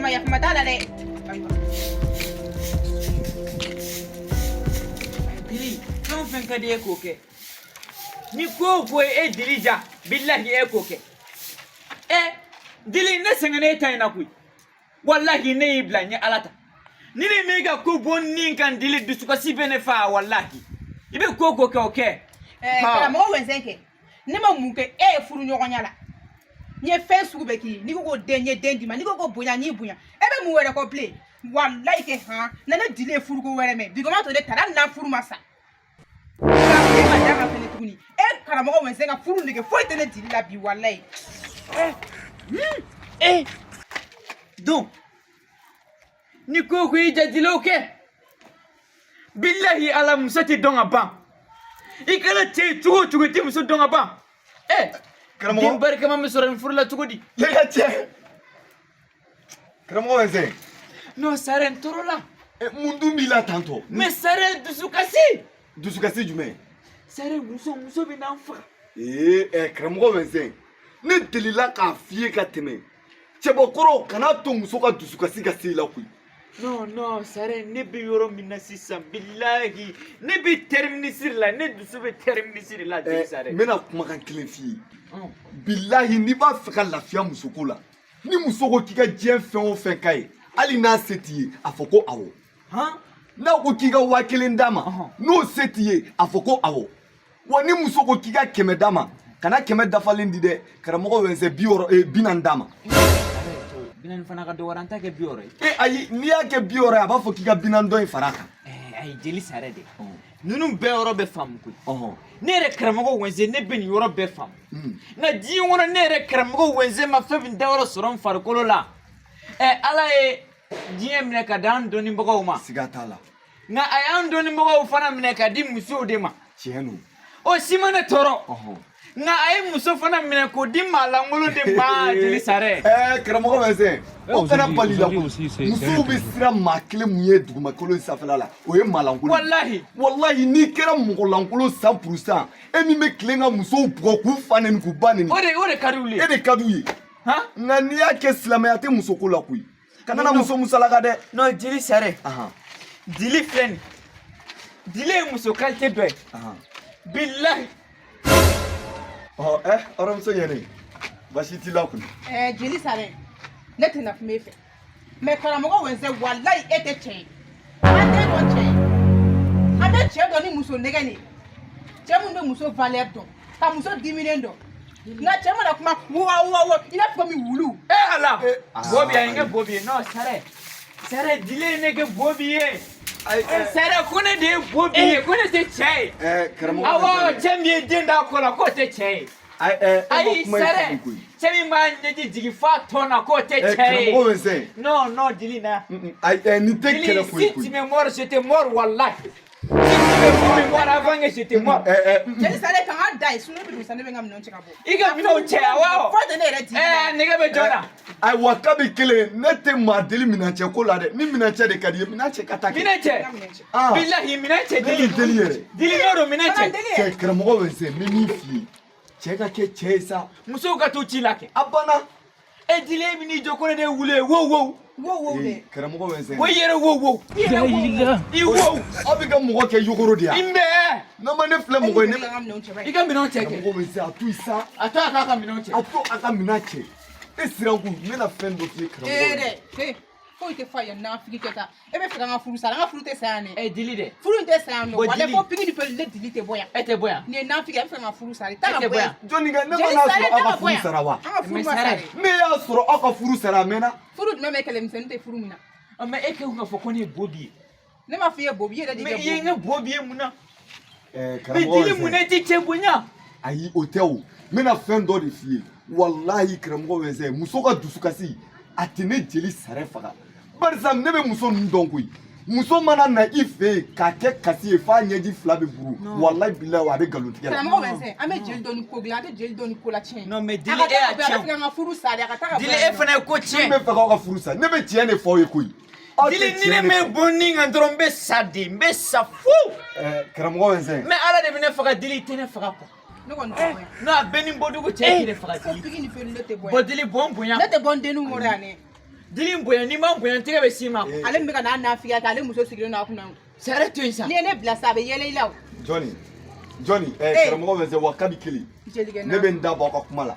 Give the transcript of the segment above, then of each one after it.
ma, yafama t'a la dɛ. Ayiwa. Dili, fɛn o fɛn ka di e k'o kɛ, ni ko o ko ye e dili ja, bilahi e k'o kɛ. Ɛ dili, ne sɛgɛnna e ta in na koyi. Walahi ne y'i bila n ye Ala ta. Ni ne m'i ka ko bɔ nin kan, dili, dusukasi bɛ ne fa. Walahi i bɛ ko o ko kɛ, o kɛ. Ɛɛ, karamɔgɔ wɛnsɛn kɛ, ne ma mun kɛ e ye furuɲɔgɔnya la? N ye fɛn sugu bɛɛ k'i ye. N'i ko ko den, n ye den d'i ma. N'i ko ko bonya, n y'i bonya. E bɛ mun wɛrɛ kɔ bilen? Walayi kɛ han na, ne dili ye furuko wɛrɛ mɛn bi kɔma to ne taara, hali n'a furu ma sa ka ma d'a kan fɛnɛ tuguni. E karamɔgɔ wɛnsɛn ka furu nege foyi tɛ ne dili la bi, walayi. Eh, donc ni ko ko i jatigiw kɛ, bilahi Ala, muso tɛ dɔn ka ban. I kɛra cɛ ye cogo o cogo, i tɛ muso dɔn ka ban. Ɛ Karamɔgɔ. Den barikama bɛ sɔrɔ nin furu la cogo di? Ne ka cɛ, karamɔgɔ wɛnsɛn. Non, Sare, n tɔɔrɔla. Mun dun b'i la tantɔ? Mais Sare, dusukasi. Dusukasi jumɛn? Sare, muso bɛ n'an faga. Ee ɛ, karamɔgɔ wɛnsɛn, ne delila k'a f'i ye ka tɛmɛ, cɛbakɔrɔ, kana to muso ka dusukasi ka se i la koyi. Non, non, Sare, ne bɛ yɔrɔ min na sisan, bilahi ne bɛ terminus de la, ne dusu bɛ terminus de la jeli Sare. N bɛna kumakan kelen f'i ye. Bilahi, n'i b'a fɛ ka lafiya musoko la, ni muso ko k'i ka diɲɛ fɛn o fɛn k'a ye, hali n'a se t'i ye, a fɔ ko awɔ. N'a ko k'i ka 1000 d'a ma, n'o se t'i ye, a fɔ ko awɔ. Wa ni muso ko k'i ka 100 d'a ma, kana 100 dafalen di dɛ, karamɔgɔ wɛnsɛn, 60, 40 d'a ma. 40 fana ka dɔgɔ, an t'a kɛ 60 ye. E ayi, n'i y'a kɛ 60 ye, a b'a fɔ k'i ka 40 dɔ in fara a kan. Ayi, jeli Sare de, ninnu bɛɛ yɔrɔ bɛ faamu koyi. Ne yɛrɛ karamɔgɔ wɛnsɛn, ne bɛ nin yɔrɔ bɛɛ faamu. Nka diɲɛ kɔnɔ, ne yɛrɛ karamɔgɔ wɛnsɛn ma fɛn min dayɔrɔ sɔrɔ n farikolo la. Ɛ, Ala ye diɲɛ minɛ ka d'an dɔnnibagaw ma. Siga t'a la. Nka a y'an dɔnnibagaw fana minɛ ka di musow de ma. Tiɲɛ don. O si ma ne tɔɔrɔ. Nka a ye muso fana minɛ k'o di maa lankolon de ma, jeli Sare. Ɛɛ, karamɔgɔ wɛnsɛn, o kana bali la koyi. Musow bɛ siran maa kelen mun ye dugumakolo in sanfɛla la, o ye maa lankolon. Walahi. Walahi, n'i kɛra mɔgɔ lankolon 100%, e min bɛ tilen ka musow bugɔ, k'u fa neni, k'u ba neni. O de ka di olu ye. E de ka d'u ye. Nka n'i y'a kɛ, silamɛya tɛ musoko la koyi. Kana na muso musalaka dɛ. Non, jeli Sare, dili filɛ nin, dili ye muso qualité dɔ ye, bilahi. Ɔ ɛ, hɔrɔnmuso ɲɛnen, baasi t'i la kɔni? Ɛɛ, jeli Sare, ne tɛna kuma e fɛ, mais karamɔgɔ wɛnsɛn, walayi e tɛ cɛ ye. An tɛ dɔn cɛ ye, an bɛ cɛ dɔn ni muso nɛgɛ de ye. Cɛ min bɛ muso valeur dɔn, ka muso diminen dɔn. Nka cɛ mana kuma wa wa wa, i n'a fɔ komi wulu. E Ala, bobi, a ye n kɛ bobi ye. Non, Sare, Sare, dili ye ne kɛ bobi ye. Sare, ko ne de ye bobi ye, ko ne tɛ cɛ ye. Karamɔgɔ. Awɔ, cɛ min ye den d'a kɔ la, k'o tɛ cɛ ye. Ayi Sare, cɛ min b'a ɲɛji jigin f'a tɔn na, k'o tɛ cɛ ye. Karamɔgɔ wɛnsɛn. Non, non, dili na. Ayi, nin tɛ kɛlɛ ko ye si koyi. tu me mords, je te mords, wallahi. Si tu me faut me mordre avant que je te morde. Jeli Sare, kan ka da ye, sinon ne bɛ don sa, ne bɛ n ka minɛnw cɛ ka bɔ. I ka minɛnw cɛ, awɔ. Foyi tɛ ne yɛrɛ di. Ɛɛ, nɛgɛ bɛ jɔn na? Ayiwa, kabi kelen, ne tɛ maa deli minɛncɛ ko la dɛ. Ni minɛncɛ de ka di i ye, minɛn cɛ ka taa kɛ. Minɛn cɛ. Bilahi, minɛn cɛ. Ne tɛ deli yɛrɛ. Dili n'o don, minɛn cɛ. Cɛ, karamɔgɔ wɛnsɛn, n bɛ min f'i ye, cɛ ka kɛ cɛ ye sa. Musow ka t'u ci la kɛ. A banna. E dili, e bɛ n'i jɔ ko ne de ye wulu ye, wo wo. Wo wo dɛ. Karamɔgɔ wɛnsɛn. O yɛrɛ wo wo. I wo. Aw bɛ ka mɔgɔ kɛ yogoro de ya. I bɛɛ. N'a ma ne filɛ mɔgɔ ye ne. I ka minɛnw cɛ kɛ. Karamɔgɔ wɛnsɛn, a to yen sa. A to a k'a ka minɛnw cɛ. A to a ka minɛn cɛ. E siran ko n bɛna fɛn dɔ f'i ye, karamɔgɔ. Ee dɛ, foyi tɛ f'a ye, nafigi kɛ taa. E bɛ fɛ k'an ka furu sa, an ka furu tɛ sa yan dɛ. Ɛ dili dɛ. Furu in tɛ sa yan nɔ. Bon, walayi dili. fo pigi ni peli, ne dili tɛ bɔ yan. E tɛ bɔ yan. Nin ye nafigi ye, a bɛ fɛ k'an ka furu sa de. Taa E ka tɛ bɔ bɔ yan. yan. Jɔnni ka ne ma Jeli n'a Sare, sɔrɔ aw taa ka ka bɔ furu yan. sara wa? An ka furu Mais ma sa Sare. dɛ. Ne y'a sɔrɔ aw ka furu sara a mɛnna. Furu jumɛn bɛ kɛlɛmisɛnnin tɛ furu min na? Ɔ, mais e kɛ kun k'a fɔ ko ne ye bobi ye. Ne ma f'i ye bobi, i yɛrɛ de Mais kɛ i ye n bobi. kɛ bobi ye mun na? Ɛɛ Mais karamɔgɔ dili, mun na i tɛ cɛ bonya? Ayi, o tɛ o. N bɛna fɛn dɔ de f'i ye. Walahi, karamɔgɔ wɛnsɛn, muso ka dusukasi a tɛ ne jeli Sare faga, barisa ne bɛ muso ninnu dɔn koyi. Muso mana na i fɛ yen k'a kɛ kasi ye f'a ɲɛji fila bɛ buru, walahi bilahi, a bɛ nkalon tigɛ la. Karamɔgɔ wɛnsɛn, an bɛ jeli dɔn ni ko dilan, an tɛ jeli dɔn ni ko la tiɲɛ. Non, mais A dili, ka e taa y'a ka bɔ yan, a bɛ tiɲɛ. fɛ k'an ka furu sa de, a ka taa ka bɔ Dili, yan e nɔ. fana ye ko Ne tiɲɛ. bɛ fɛ k'aw ka furu sa, ne bɛ tiɲɛ de fɔ aw ye koyi. Aw tɛ Dili, ni tiɲɛ ne de mɛ fɔ. bɔ nin kan dɔrɔn, n bɛ sa de, n bɛ sa fu. Ɛɛ, karamɔgɔ wɛnsɛn. Mais Ala de bɛ ne faga, dili, i tɛ ne faga quoi. Ne kɔni tɛ bɔ yan. Non, a bɛɛ ni bɔdugu cɛ, e tɛ ne faga Fo dili. pigi ni peli, ne tɛ bɔ Bɔn yan. dili, bɔn bonya. Ne tɛ bɔ n denninw kɔrɔ yan dɛ. Dili n bonya, n'i ma n bonya, n tɛgɛ bɛ s'i ma. Eh. Ale min bɛ ka n'a nafigiya kɛ, ale muso sigilen don a kunna. Sɛrɛ to yen sa. N'i ye ne bila sa, a bɛ yɛlɛ i la o. Jɔnni, jɔnni, ɛ Eh. karamɔgɔ bɛ se wa kabi kelen. Jelikɛ Ne bɛ n da bɔ aw ka kuma la.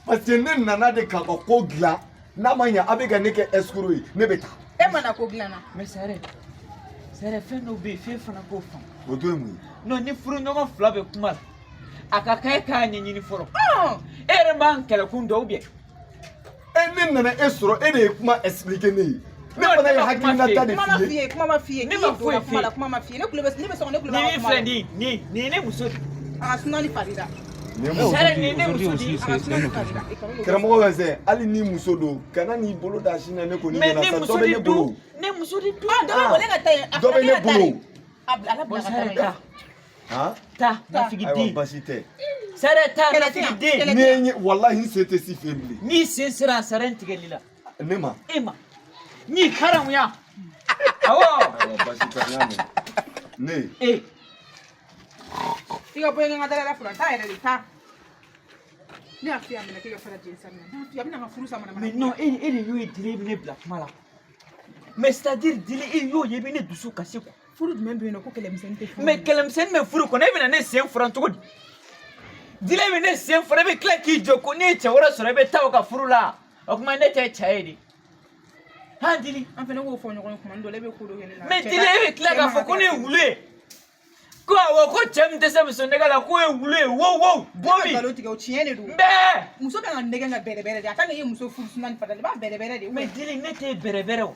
Parce que ne nana de k'a ka ko dilan. N'a ma ɲɛ a bɛ ka ne kɛ escroc ye, ne bɛ taa. E mana ko dilan na. Mais sɛrɛ, sɛrɛ, fɛn dɔw bɛ yen, f'e fana k'o faamu. O don ye mun ye? Non, ni furuɲɔgɔn fila bɛ kuma la, a ka kan e k'a ɲɛɲini fɔlɔ. E yɛrɛ b'an kɛlɛkun dɔn ou bien? E ne nana e sɔrɔ, e de ye kuma expliquer ne ye. Ne Non, fana ne ye ma kuma hakilinata f'e de Kuma ma f'i f'i ye. ye, kuma ma f'i ye. Ne K'i ma donna foyi f'i kuma ye. la, kuma ma f'i ye. Ne kulo bɛ, ne bɛ sɔn, ne kulo b'a Nin ka min kuma la. filɛ nin ye ne muso de. A ka suma ni farida. Nin ye mun ye? Sɛrɛ, nin ye ne Aujourd'hui muso de ye. aussi, A ka c'est suma un ni autre jour. farida. I kana n'o Karamɔgɔ bɛ se hali ni muso don, kana n'i bolo da sin na ne kɔni Mais ɲɛna ne sa, muso dɔ bɛ de ne bolo. don, ne muso de don. Ah, dɔ bɛ boli ka taa yen. A Dɔ bɛ fila ne ka taa de. bolo. A bila, ala Bon, bila ka taa sɛrɛ yen. taa, Han? taa, nafigi Ayiwa den. baasi tɛ. Sɛrɛ taa, Kɛlɛ tɛ yan, nafigi den. kɛlɛ Ni ye n ye walahi n sen tɛ s'i fɛ yen bilen. N'i sen sera sɛrɛ in tigɛli la. Ne ma. E ma. N'i haramuya. Awɔ. Ayiwa baasi tɛ, n y'a mɛn. Ne. E. I ka bɔ i ka da la fɔlɔ, taa yɛrɛ de, taa. Ne y'a f'i ye a minɛ k'e ka fara jeli sa minɛ. N'a f'i ye a bɛna n ka furu sa mana mana. Mais non, e de y'o ye Dili, e bɛ ne bila kuma la. Mais c'est à dire Dili, e y'o ye, i bɛ ne dusu kasi quoi. Furu jumɛn bɛ yen nɔ ko kɛlɛmisɛnnin tɛ furu? Mais kɛlɛmisɛnnin bɛ furu kɔnɔ, e bɛna ne sen furan cogo di? Dili, e bɛ ne sen furan, e bɛ tila k'i jɔ ko ne ye cɛ wɛrɛ sɔrɔ, e bɛ taa o ka furu la. O tuma ne tɛ cɛ ye de. Han Dili. An fana k'o fɔ ɲɔgɔn ye kuma dɔ la, e bɛ ko dɔ kɛ ne la. Mais Cɛ Dili, ka- e bɛ tila cɛ k'a man fɔ ko ka ne ye tɛgɛ. wulu ye. Ko awɔ, ko cɛ min tɛ se muso nɛgɛ la, k'o ye wulu ye. Wo wo, Ne ma bomi. nkalon tigɛ o, tiɲɛ de don. Bɛɛ. Muso kan ka nɛgɛ ka bɛrɛbɛrɛ de. A kan ka i ye muso furu suna ni fada de, i b'a bɛrɛbɛrɛ de. Mais Dili, ne t'e bɛrɛbɛrɛ o.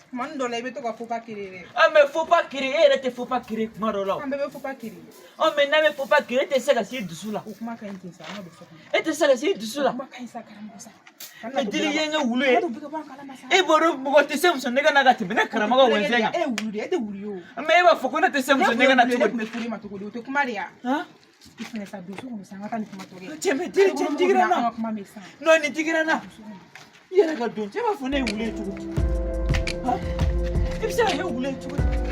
Kuma dɔ la i bɛ to ka faux pas créer dɛ. Ah mais faut pas créer, e yɛrɛ tɛ faut pas créer kuma dɔ la o. An bɛɛ bɛ faux pas créer. Ɔ mais n'a bɛ faut pas créer, e tɛ se ka s'i dusu la. O kuma ka ɲi ten sa, an ka don so kɔnɔ. E tɛ se ka s'i dusu la. O kuma ka ɲi sa, karamɔgɔ sa. Kana Mais don Dili bɛɛ ye la. n kɛ wulu ye. Kana don bɛɛ ka bɔ a kalama sa. E b'a dɔn mɔgɔ tɛ se muso nɛgɛ na ka tɛmɛ ne karamɔgɔ wɛnfɛn kan. E ye wulu de ye, e tɛ wulu ye o. Mais e b'a fɔ ko ne tɛ se muso nɛgɛ na Ne cogo tun di? bɛ furu e ma cogo di? O tɛ kuma de ya. Han? I fɛnɛ sa, don so kɔnɔ sa, an ka taa ni kuma tɔ kɛ. Cɛ mais Dili, cɛ nin digira n An na. ka kuma mɛn sisan. Non, nin digira n na. I yɛrɛ ka don, cɛ b'a fɔ ne ye wulu ye cogo di? Han? E bɛ se ka kɛ wulu ye cogo di?